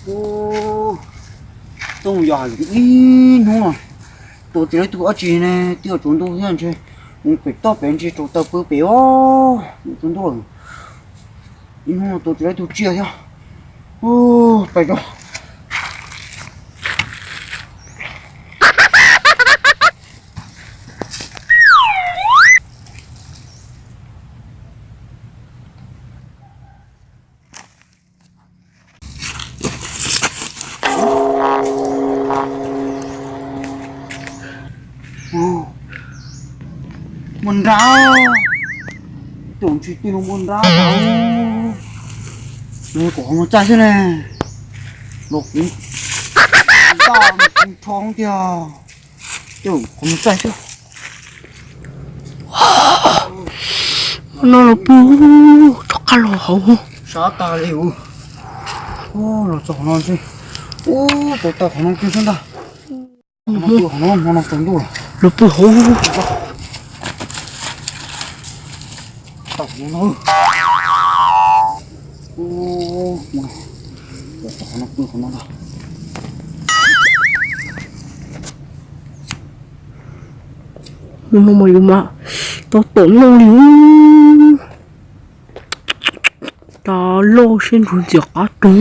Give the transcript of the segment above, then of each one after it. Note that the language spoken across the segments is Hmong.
Ub, tuaj mus yos hais tias ib hnub no tua tsis tau ib tug dab tsi ne, twb yuav tsaus ntuj thiab ntshe mus pem toj pem ntshe tsaus taw pw pem os, tsaus ntuj lawm. Ib hnub no tua tsis tau ib tug tsiaj thiab. Ub, pais tso. Muaj nrab, tus tsis tij no muaj nrab. Nws kuv qhov muag txaij xwb ne, los kuv ntaj nrho tiag, ces qhov muag txaij xwb. No los pw, rov qab los hauv. Sab tag li ub. Los txog qhov no ntshe, ub, tau tag qhov no kiag xwb ntag. Qhov no, qhov no tsaus ntuj lawm. Los pw hauv. Tau qhov no, qhov no pw qhov no ntag. Hnub no mas yus mas tau tom noj li. Cov loj siab ntsuag ntxias qab roog.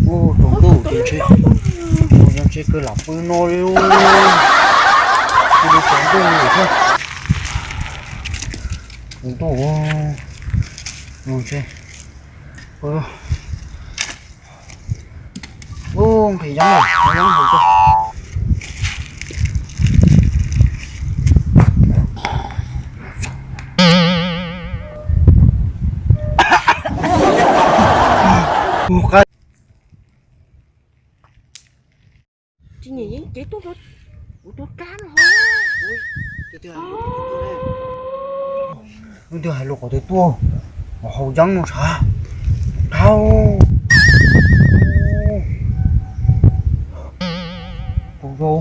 Tsaus ntuj ces ntshe, ntshe kawg lam pw no li. Tsaus ntuj li thiab. Tsaus ntuj no ntshe pw. Ub, nqhis yeeb, nqhis yeeb mus tso. Ub, qab. Tsis nyiam yeeb ces tuaj, kuv tuaj kab no. Leej twg hais lus qhov twg tuaj, haus yeeb no sav. Qab. Tus zoo,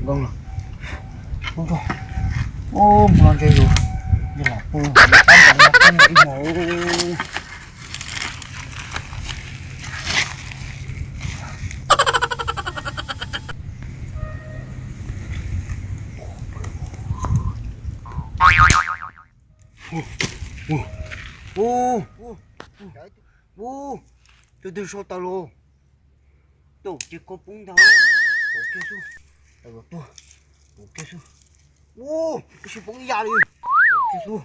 zoo lawm. Ub, mus no ntshe yus, yus lam pw, tab tom no peb mus ib hmos. Ub, ub, ub, tus twg sau tawm los? Tus ces koj poob ntag. Poob kiag xwb. Tawm los tuag. Poob kiag xwb. Ub, ib sij poob ib yam li. Poob kiag xwb.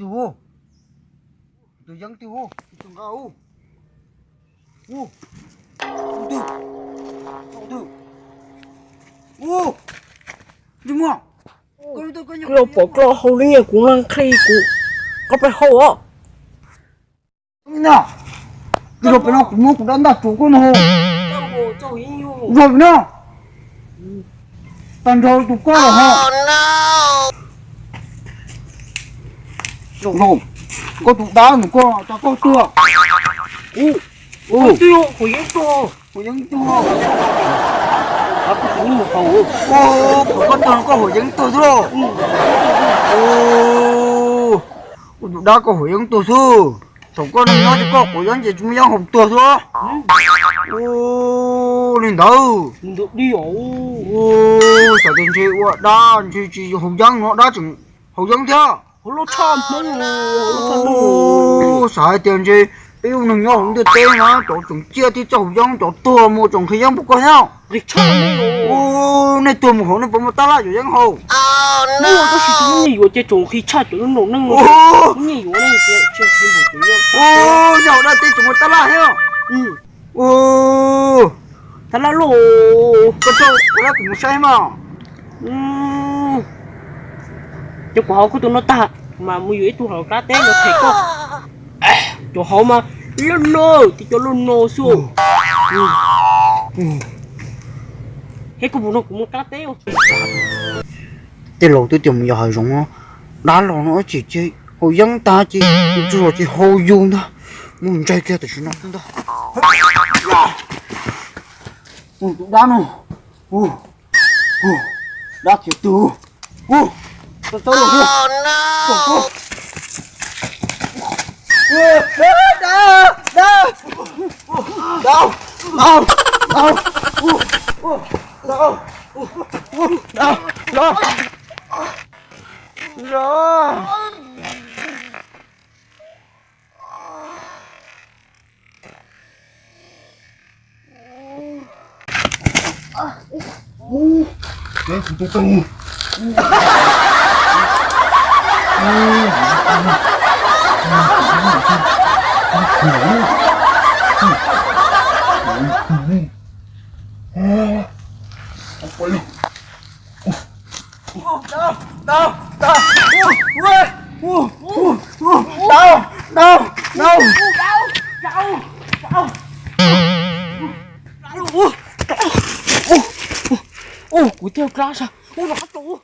Tus, tus yeeb twg ub, tus nqa ub. Ub, tus, tus, ub, ntsej muag. Koj los pom koj hau li kuv nqhis kuv, koj pab hau os. Twb los pem no kuv muab kuv dab ntaj tsuav koj no. Los pem no. Tag nrho tus koj los ho. Koj tus dab nws koj tas koj tuag. Ub, ub, tus yeeb tuag. Tus yeeb tuag. Ub, koj tuag koj haus yeeb tuag xwb. Ub, tus dab koj haus yeeb tuag xwb. Thaum koj nyob ces koj quav yeeb ces tsis muaj yeeb haus tuag xwb. Ub, li ntawd. Ub, xav tias ntshe ua dab ntshe tsis haus yeeb no dab tseem haus yeeb thiab. Ub, xav hais tias ntshe Peb ua neeg nyob hauv ntiaj teb no cov tseem ciaj thiab cov haus yeeb cov tuag mus tseem nqhis yeeb puas koj thiab? Nqhis tshaj li. Ua, nej tuag mus hauv nej puas muaj tab laj yuav yeeb haus? Muaj, tab sis tus nyiaj yuav ces tseem nqhis tshaj cov lub no neej. Ua, nyiaj yuav ne, ua, nyob hauv dab teb tseem muaj tab laj thiab. Ua, tab laj lauj. Koj tso kuv lab kuv mus saib mas. Cov kuv hauv koj tus no tag mas mus yuav ib tug hauv dab teb los them koj. Cov hauv mas loj no, tib cov loj no xwb. Thiab koj puas nrog kuv mus dab teb? Tej laus twb tias mus yos hav zoov no, dab laug no ces ces haus yeeb tag ces mus tsuj los ces haus yus ntag. Mus ntsaig kiag tam sim no xwb ntag. Tus dab no, dab khiav twg, txawb txawb los thiab. Dab, dab, dab, dab, dab, dab, dab, dab, dab. Tau, tau, tau. Tau, tau, tau. Ua, kuv thiaj dab sas. Ua, los qab tau.